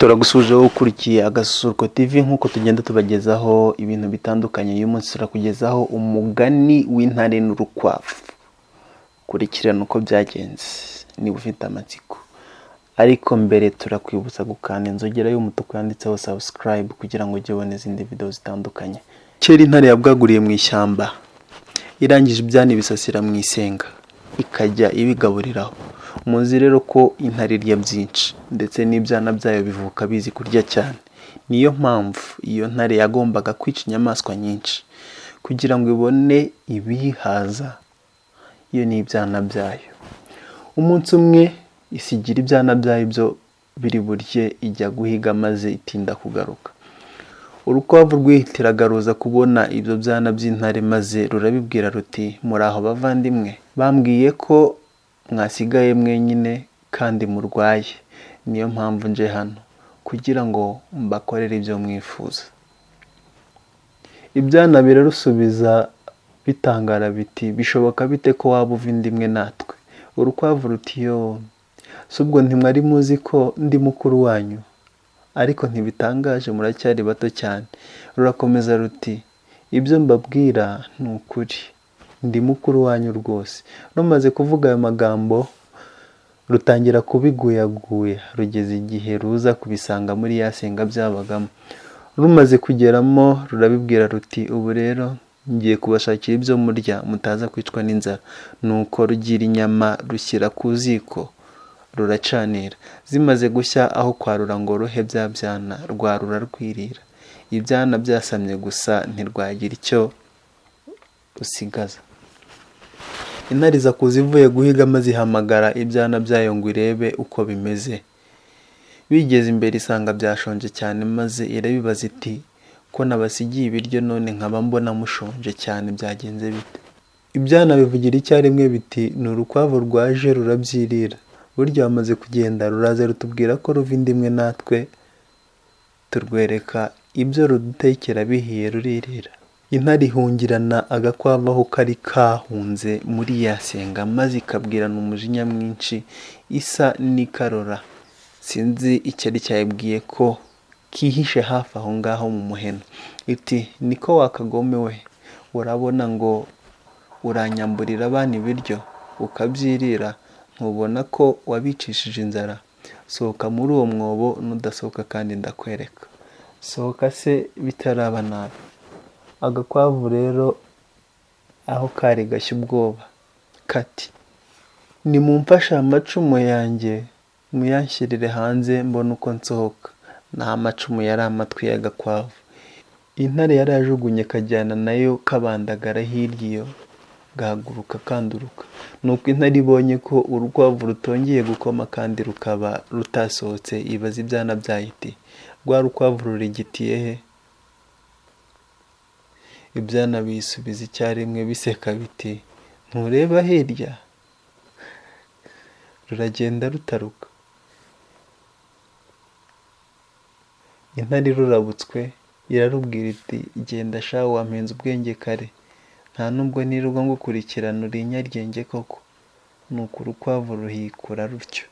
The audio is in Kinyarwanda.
Turagusuhuje wowe ukurikiye Agasusuruko TV, nk'uko tugenda tubagezaho ibintu bitandukanye. Uyu munsi turakugezaho umugani w'intare n'urukwavu. Kurikirana uko byagenze niba ufite amatsiko. Ariko mbere turakwibutsa gukanda inzogera y'umutuku yanditseho subscribe kugira ngo ujye ubona izindi video zitandukanye. Kera intare yabwaguriye mu ishyamba, irangije ibyana ibisasira mu isenga, ikajya ibigaburiraho. Muzi rero ko intare irya byinshi, ndetse n'ibyana byayo bivuka bizi kurya cyane. Niyo mpamvu iyo ntare yagombaga kwica inyamaswa nyinshi kugira ngo ibone ibiyihaza, yo n'ibyana byayo. Umunsi umwe isigira ibyana byayo ibyo biri burye, ijya guhiga maze itinda kugaruka. Urukwavu rwihitiraga ruza kubona ibyo byana by'intare maze rurabibwira ruti: "Muraho bavandimwe, bambwiye ko mwasigaye mwenyine kandi murwaye, niyo mpamvu nje hano kugira ngo mbakorere ibyo mwifuza." Ibyana birarusubiza bitangara biti: "Bishoboka bite ko waba uva inda imwe natwe?" Urukwavu ruti: "Yoo, si ubwo ntimwari muzi ko ndi mukuru wanyu? Ariko ntibitangaje, muracyari bato cyane." Rurakomeza ruti: "Ibyo mbabwira ni ukuri, ndi mukuru wanyu rwose." Rumaze kuvuga ayo magambo rutangira kubiguyaguya, rugeze igihe ruza kubisanga muri ya senga byabagamo. Rumaze kugeramo rurabibwira ruti: "Ubu rero ngiye kubashakira ibyo murya mutaza kwicwa n'inzara." Nuko rugira inyama rushyira ku ziko, ruracanira. Zimaze gushya, aho kwarura ngo ruhe bya byana, rwarura rwirira. Ibyana byasamye gusa, ntirwagira icyo rusigaza. Intare iza kuza ivuye guhiga maze ihamagara ibyana byayo ngo irebe uko bimeze. Bigeze imbere isanga byashonje cyane, maze irabibaza iti: "Ko nabasigiye ibiryo none nkaba mbona mushonje cyane, byagenze bite?" Ibyana bivugira icyarimwe biti: "Ni urukwavu rwaje rurabyirira. Burya wamaze kugenda ruraza rutubwira ko ruva inda imwe natwe, turwereka ibyo rudutekera bihiye ruririra." Intare ihungirana agakwavu aho kari kahunze muri ya senga, maze ikabwirana umujinya mwinshi isa n'ikarora. Sinzi icyari cyayibwiye ko kihishe hafi aho ngaho mu muheno. Iti: "Niko wa kagome we, urabona ngo uranyamburira abana ibiryo ukabyirira, ntubona ko wabicishije inzara? Sohoka muri uwo mwobo, nudasohoka kandi ndakwereka. Sohoka se bitaraba nabi." Agakwavu rero aho kari gashya ubwoba kati: "Nimumfashe amacumu yanjye muyanshyirire hanze mbone uko nsohoka." Naho amacumu yari amatwi y'agakwavu. Intare yarayajugunye kajyana nayo kabandagara hirya iyo, gahaguruka kanduruka. Nuko intare ibonye ko urukwavu rutongeye gukoma kandi rukaba rutasohotse, ibaza ibyana byayo iti: "Rwa rukwavu rurigitiye he?" Ibyana biyisubiza icyarimwe biseka biti: "Ntureba hirya? Ruragenda rutaruka." Intare irurabutswe irarubwira iti: "Genda sha, wampenze ubwenge kare, nta nubwo nirirwa ngukurikirana, uri inyaryenge koko." Nuko urukwavu ruhikura rutyo.